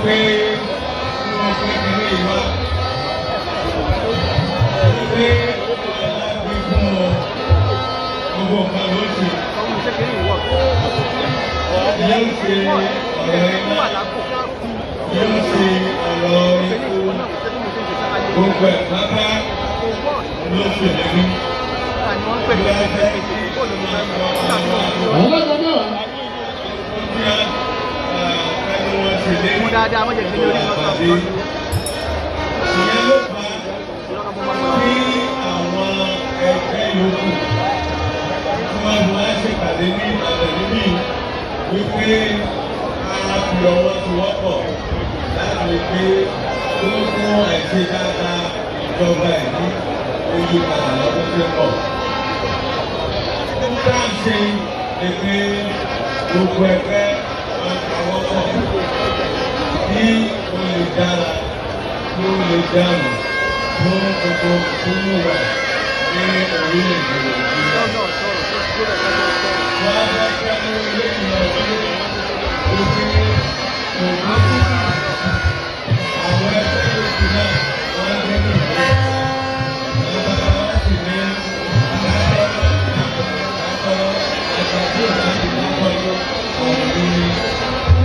Pé kí wọ́n pé kíní ìwá pé ọlá gbé fún ọ, gbogbo nǹkan ló ṣe. Yóò ṣe ọ̀rọ̀ iná, yóò ṣe ọ̀rọ̀ ikú, gbogbo ẹ̀ pátá ló ṣèlérí. Bí wọ́n fẹ́ kí Ọlọ́dọ̀ náà. Mú dáadáa, wọ́n jẹ́ kí lórí lọ́sọ̀. Ìyẹn ló fà á tí àwọn ẹgbẹ́ yòókù tí wọ́n fi wá ṣèpàdé ní Ìbàdàn níbí wípé a fi ọwọ́ sowọ́pọ̀ láti rí pé ó fún àìṣe dáadáa ìjọba ẹ̀ ní oyè padà lọ́dún tó ń bọ̀. Nígbà ṣe ni pé gbogbo ẹgbẹ́ wọn pawọ́pọ̀ kí ó lè dára, kí ó lè dáhùn fún gbogbo ìṣúná wa ní orílẹ̀-èdè Nàìjíríà. Wọ́n á fẹ́ fẹ́ ní ilé ìlọ sí òfin òfin àwọn ẹgbẹ́ yòókù náà wọ́n á gbé ní ìlú. Àwọn bàbá wa sì ní aláṣọ àkọ́ àgbà tí ò bá ti dákọ́ àwọn ní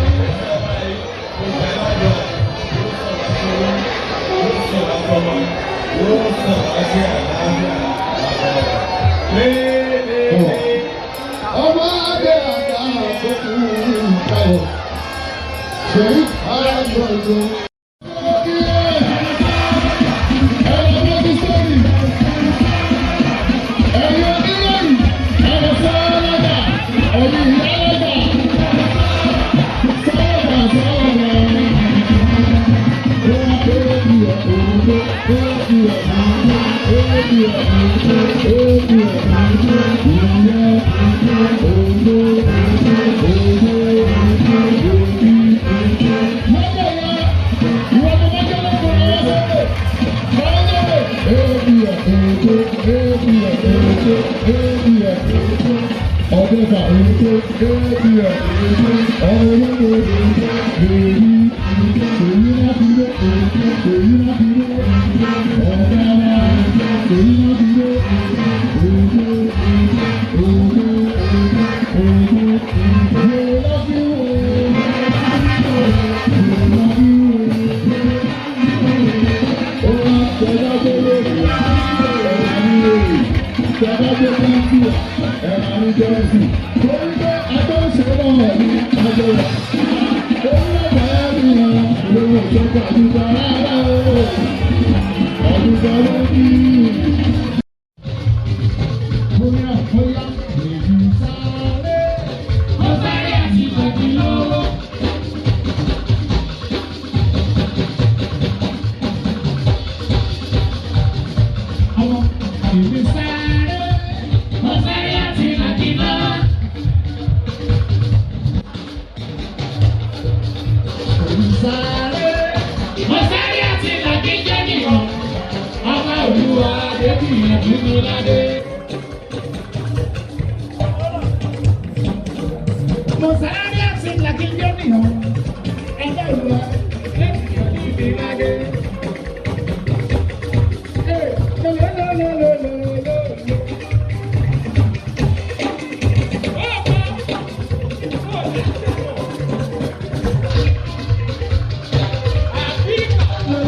ìgbésẹ̀ báyìí. Gbogbo alájọ yóò sọ̀rọ̀ sówó, yóò sọ̀rọ̀ sọ́mọ, yóò sọ̀rọ̀ sí àlàáfíà àbọ̀. Ọmọ adé àgbà tó kú kalẹ̀. Ṣèyí àgbọ̀dọ̀. Ẹ̀yin oníròyìn, ẹ̀rọ sọ́ọ́lọ́dà, ẹ̀yin ìyálọ́dà, sọ́ọ̀dà sọ́ọ̀dà. Ọdẹ́ta ètò APM ọmọ olóko lèrí Ṣèyí Mákindé, Ṣèyí Mákindé ọ̀gára, Ṣèyí Mákindé ògo ògo ògo ògo láfi wò láfi wò ó wá tẹ̀lé tó lórí ẹ̀rọ ní tẹ̀lé tó ní ẹ̀rọ ní jẹ́sì torí pé agbóhùnsẹ̀ náà ní àjọyọ̀ orílẹ̀-èdè ẹ̀rí lówó ìjọba àdúgbò rárá o àdúgbò lórí. Bóyá bóyá èyí sáré. Ó sáré àti bàbí lówó. Ọmọ èmi sáré. Ó sáré àti bàbí lówó. Èmi sáré. Ó sáré àti làkí jẹ́ nìkan. Ọba Olúwa débì ẹ̀dúnú ládé. Mo sáré àti làkí jẹ́ nìkan.